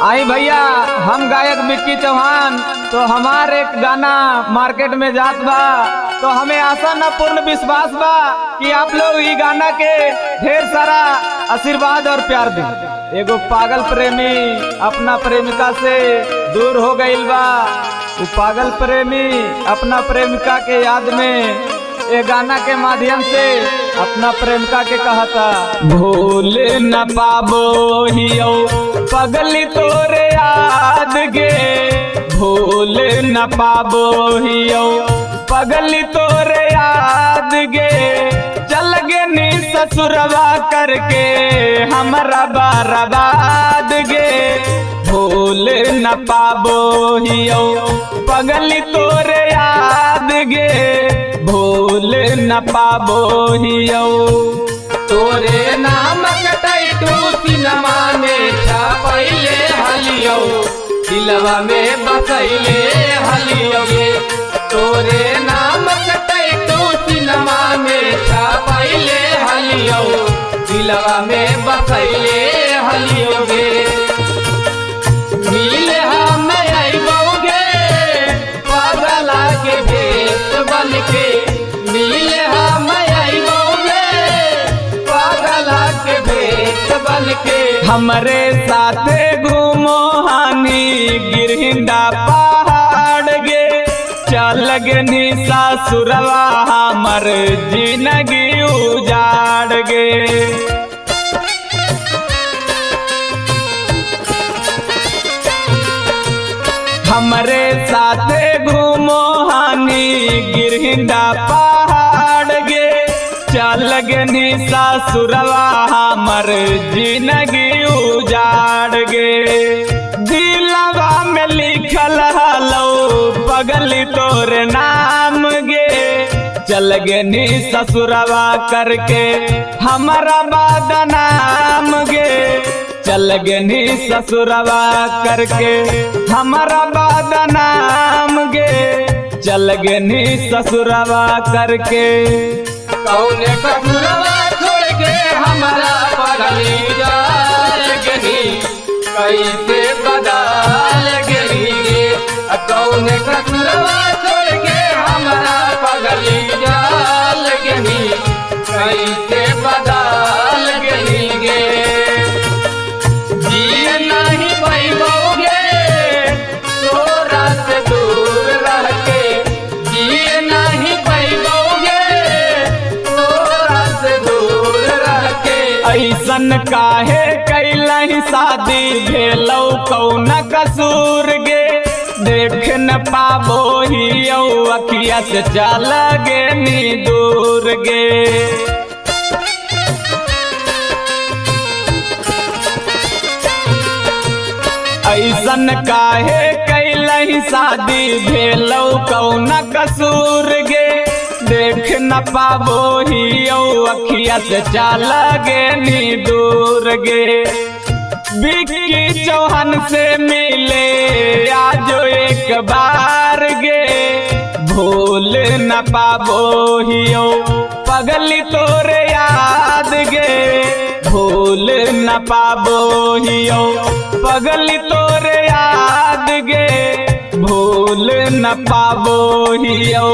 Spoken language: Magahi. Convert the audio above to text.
आई भैया, हम गायक विक्की चौहान। तो हमार एक गाना मार्केट में जात बा, तो हमें आशा न पूर्ण विश्वास बा कि आप लोग ई गाना के ढेर सारा आशीर्वाद और प्यार दें। एगो पागल प्रेमी अपना प्रेमिका से दूर हो गईल बा। उ पागल प्रेमी अपना प्रेमिका के याद में ए गाना के माध्यम से अपना प्रेमिका के कहता, भूल न पाबो हियो पगली तोरे याद गे, भूल न पाबो हियो पगली तोरे याद गे, चल गे नी ससुरवा करके हमरा बर्बाद गे, भूल न पाबो हियो पगली तोरे याद गे, भूल न पाबो हियो। तोरे नाम के टैटू सिनेमा में छापैले हलियो, दिलवा में बसैले हलियो गे। तोरे नाम के टैटू सिनेमा में छापैले हलियो, दिलवा में बसैले हलियो गे। मिले हम अइबौगे पगला के भेष बन के, मिले हम अइबौगे पगला के भेष बन के। हमरे साथे घूमो हानी गिरहिंदा पहाड़ गे, चल गे नी ससुरवा हमर जिंदगी उजाड़ गे। हमरे साथे घूमो हानी गिरहिंदा पहाड़ गे, चल गे नी ससुरवा हमर जिंदगी उजाड़ गे। दिलवा में लिखल हलो पगली तोरे नाम गे, चल गे नी ससुरवा करके हमारा बदनाम गे, चल गे नी ससुरवा करके हमारा बदनाम गे, चल गे नी ससुरवा करके। कौने कसूरवा छोड़ के हमारा पगली जाल गनी, कैसे बदल गनी गे। कौने कसूरवा छोड़ के हमारा पगली जाल गनी, कैसे बदल गनी गे। जिए नहीं पैबौगे तोरा से दूर रह के, जिए नहीं पैबौगे तोरा से दूर रह के। ऐसन काहे कैलही शादी भेलौ कौन कसूर गे, देख न पाबो हियो अखिया से चल गे नी दूर गे। ऐसन काहे कैलही शादी भेलौ कौन कसूर गे, देख न पाबो हियो अखिया से चल गे नी दूर गे। विक्की चौहान से मिले आजो एक बार गे, भूल न पाबो हियो पगली तोरे याद गे, भूल न पाबो हियो पगली तोरे याद गे, भूल न पाबो हियो।